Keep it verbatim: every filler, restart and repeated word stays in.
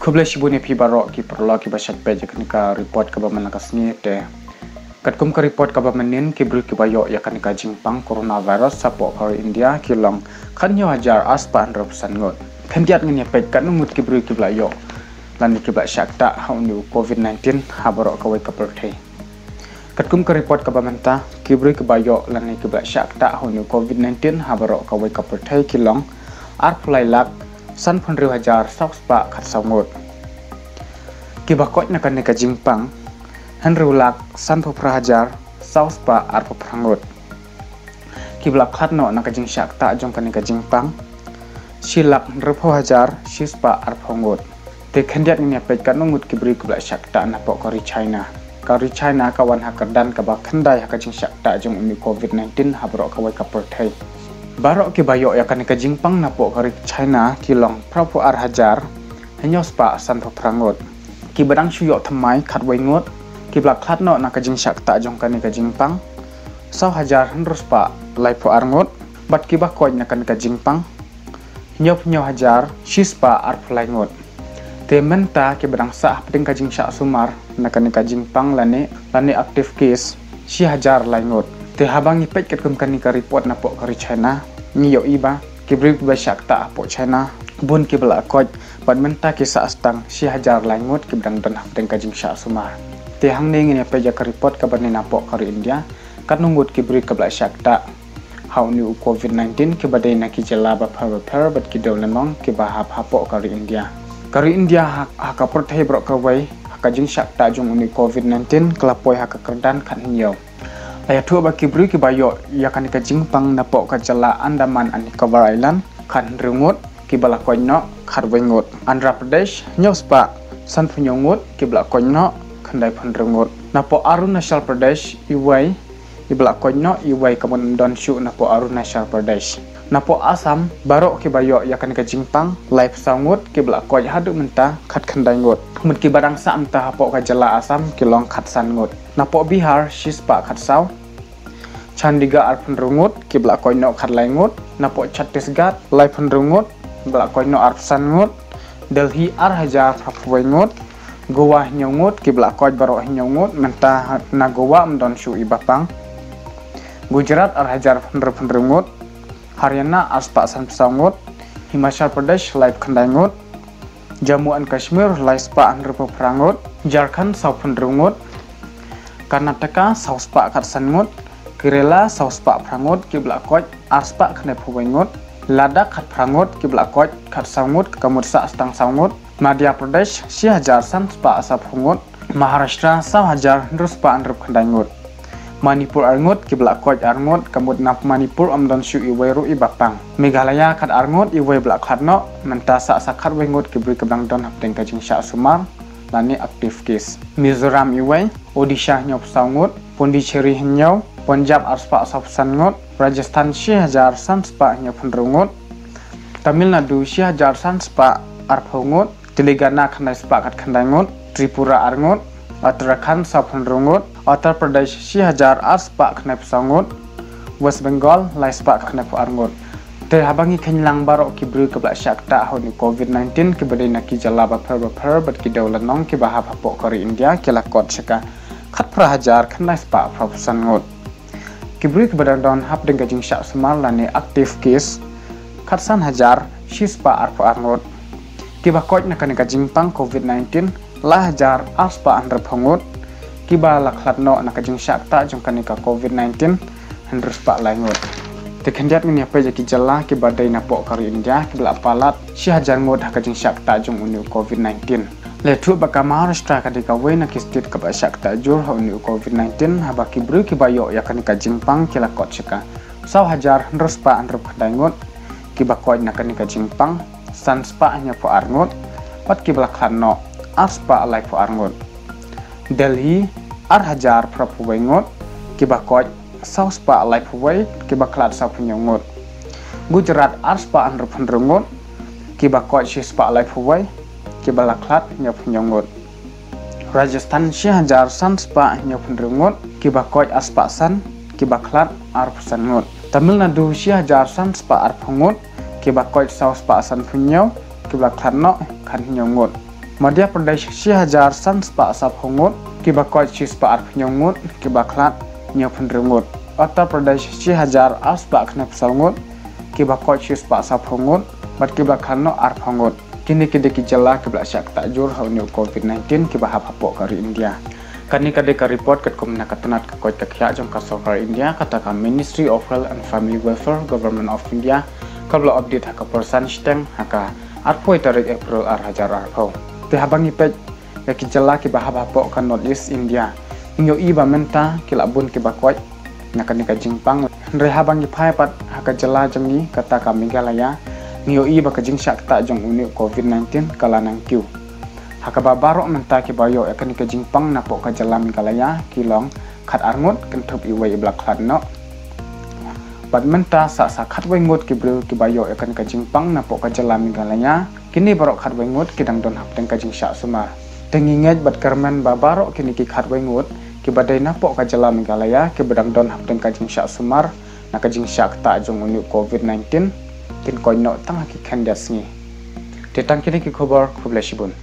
Khublei shibun ïa phi baroh ki paralok kiba shait peit ïa kane ka report kaba mynta ka sngi te. Katkum ka report kaba mynnin, ki briew kiba ïoh ïa kane ka jingpang coronavirus hapoh ka ri India ki long khathynñiew hajar arspah hynriewphew san ngut. Khyndiat ngin ïa peit katno ngut ki briew kiba la ïoh lane kiba la shah ktah ha une u covid nineteen ha baroh kawei ka pyrthei. Katkum ka report kaba mynta, ki briew kiba ïoh lane kiba la shah ktah ha une u covid nineteen ha baroh kawei ka pyrthei ki long arphew lai lak sanphew hynriew hajar sawspah khatsaw ngut. Kiba koit na kane ka jingpang hynriew lak sanphew phra hajar sawspah arphew phra ngut. Kiba la khlad noh na ka jingshah ktah jong kane ka jingpang shi lak hynriewphew hajar shispah arphew ngut. Te khyndiat ngin ïa peit katno ngut ki briew kiba la shah ktah napoh ka ri China. Ka ri China ka wan ha ka kyrdan kaba khyndai ha ka jingshah ktah jong une u covid nineteen ha baroh kawei ka pyrthei. Baroh kiba ïoh ïa kane ka jingpang napoh ka ri China ki long phraphew ar hajar hynñiewspah sanphew phra ngut. Kiba dang shu ïoh thymmai khatwei ngut, kiba la khlad noh na ka jingshah ktah jong kane ka jingpang saw hajar hynriewspah laiphew ar ngut, bad kiba koit na kane ka jingpang hynñiewphew hynñiew hajar shispah arphew lai ngut. Te mynta kiba dang sah hapdeng ka jingshah sumar na kane ka jingpang lane, lane active case shi hajar lai ngut. Te haba ngi peit katkum kane ka report napoh ka ri China, ngi ïohi ba ki briew kiba shah ktah hapoh China bun kiba la koit, bad mynta ki sah tang shi hajar lai ngut kiba dang don hapdeng ka jingshah sumar. Te hangne ngin ïa peit ïa ka report kaba nyngkong napoh ka ri India, katno ngut ki briew kiba la shah ktah ha une u covid nineteen kiba dei na ki jylla bapher bapher bad ki dewlynnong kiba hap hapoh ka ri India. Ka ri India ha, ha ka pyrthei baroh kawei ha ka jingshah ktah jong une u covid nineteen ka la poi ha ka kyrdan khathynñiew. La ïathuh ba ki briew kiba ïoh ïa kane ka jingpang napoh ka jylla Andaman and Nicobar Island khathynriew ngut, kiba la koit noh khatwei ngut. Andhra Pradesh hynñiewspah sanphew hynñiew ngut, kiba la koit noh khyndaiphew hynriew ngut. Napoh Arunachal Pradesh iwei, kiba la koit noh iwei, ka mut ym don shuh napoh Arunachal Pradesh. Napoh Assam baroh kiba ïoh ïa kane ka jingpang laiphew saw ngut, kiba la koit haduh mynta khatkhyndai ngut. Mut kiba dang sah mynta hapoh ka jylla Assam ki long khatsan ngut. Napoh Bihar shispah khatsaw. Chandigarh arphew hynriew ngut, kiba la koit noh khatlai ngut. Napoh Chhattisgarh laiphew hynriew ngut, kiba la koit noh arphew san ngut. Delhi ar hajar phraphew wei ngut. Goa hynñiew ngut, kiba la koit baroh hynñiew ngut, mynta na Goa ym don shuh i bapang. Gujarat ar hajar hynriewphew hynriew ngut. Haryana arspah sanphew saw ngut. Himachal Pradesh laiphew khyndai ngut. Jammu and Kashmir laispah hynriewphew phra ngut. Jharkhand sawphew hynriew ngut. Karnataka sawspah khatsan ngut. Kerala sawspah phra ngut, kiba la koit arspah khyndaiphew wei ngut. Ladakh khatphra ngut, kiba la koit khatsaw ngut, ka mut sah tang saw ngut. Madhya Pradesh shi hajar sanspah sawphew ngut. Maharashtra saw hajar hynriewspah hynriewphew khyndai ngut. Manipur ar ngut, kiba la koit ar ngut, ka mut na Manipur ym don shuh iwei ruh i bapang. Meghalaya khatar ngut, iwei ba la khlad noh, mynta sah sa khatwei ngut ki briew kiba dang don hapdeng ka jingshah sumar lane active case. Mizoram iwei, Odisha hynñiewphew saw ngut, Pondicherry hynñiew, Punjab arspah sawphew san ngut, Rajasthan shi hajar sanspah hynñiewphew hynriew ngut, Tamil Nadu shi hajar sanspah arphew ngut, Telangana khyndaispah khatkhyndai ngut, Tripura ar ngut, Uttarakhand sawphew hynriew ngut, Uttar Pradesh shi hajar arspah khyndaiphew saw ngut, West Bengal laispah khyndaiphew ar ngut. Te haba ngi kheiñ lang baroh ki briew kiba la shah ktah ha une u covid nineteen kiba dei na ki jylla bapher bapher bad ki dewlynnong kiba hap hapoh ka ri India ki la kot sha ka khatphra hajar khyndaispah phraphew san ngut. Ki briew kiba dang don hapdeng ka jingshah sumar lane active case khatsan hajar shispah arphew ar ngut. Kiba koit na kane ka jingpang covid nineteen lai hajar arspah hynriewphew ngut. Kiba la khlad noh na ka jingshah ktah jong kane ka covid nineteen hynriewspah lai ngut. Te khyndiat ngin ïa peit ïa ki jylla kiba dei napoh ka ri India kiba la palat shi hajar ngut ha ka jingshah ktah jong une u covid nineteen. La ïathuh ba ka Maharashtra ka dei kawei na ki state kaba shah ktah jur ha une u covid nineteen, haba ki briew kiba ïoh ïa kane ka jingpang ki la kot sha ka saw hajar hynriewspah hynriewphew khyndai ngut. Kiba koit na kane ka jingpang sanspah hynñiewphew ar ngut, bad kiba la khlad noh arspah laiphew ar ngut. Delhi ar hajar phraphew wei ngut, kiba koit sawspah laiphew wei, kiba khlad sawphew hynñiew ngut. Gujarat arspah hynriewphew hynriew ngut, kiba koit shispah laiphew wei, kiba la khlad hynñiewphew hynñiew ngut. Rajasthan shi hajar sanspah hynñiewphew hynriew ngut, kiba koit arspah san, kiba khlad arphew san ngut. Tamil Nadu shi hajar sanspah arphew ngut, kiba koit sawspah sanphew hynñiew, kiba la khlad noh khathynñiew ngut. Madhya Pradesh shi hajar san spah saphew ngut, kiba koit shi spah arphew hynñiew ngut, kiba khlad hynñiew phew hynriew ngut. Uttar Pradesh shi hajar ar spah khyndai phew saw ngut, kiba koit shi spah saphew ngut, bad kiba khlad noh arphew ngut. Kine ki dei ki jylla kiba la shah ktah jur ha une u covid nineteen kiba hap hapoh ka ri India. Kane ka dei ka report katkum na ka tnat ka koit ka khiah jong ka sorkar India, kata ka Ministry of Health and Family Welfare, Government of India, kaba la update ha ka por san shiteng ha ka arphew tarik April ar hajar arphew. Te haba ngi peit ïa ki jylla kiba hap hapoh ka North East India, ngi ïohi ba mynta ki la bun kiba koit na kane ka jingpang. Hynrei haba ngi phai pat ha ka jylla jong ngi, kata ka Meghalaya, ngi ïohi ba ka jingshah ktah jong une u covid nineteen ka la nang kiew. Ha kaba baroh mynta kiba ïoh ïa kane ka jingpang napoh ka jylla Meghalaya ki long khat ar ngut, kynthup iwei iba la khlad noh. Bad mynta sa sa khatwei ngut ki briew kiba ïoh ïa kane ka jingpang napoh ka jylla Meghalaya. Kine baroh khatwei ngut ki dang don hapdeng ka jingshah sumar. Te ngi ngeit bad kyrmen ba baroh kine ki khatwei ngut kiba dei napoh ka jylla Meghalaya kiba dang don hapdeng ka jingshah sumar na ka jingshah ktah jong une u covid nineteen, kin koit noh tang ha ki khyndiat sngi. Te tang kine ki khubor, khublei shibun.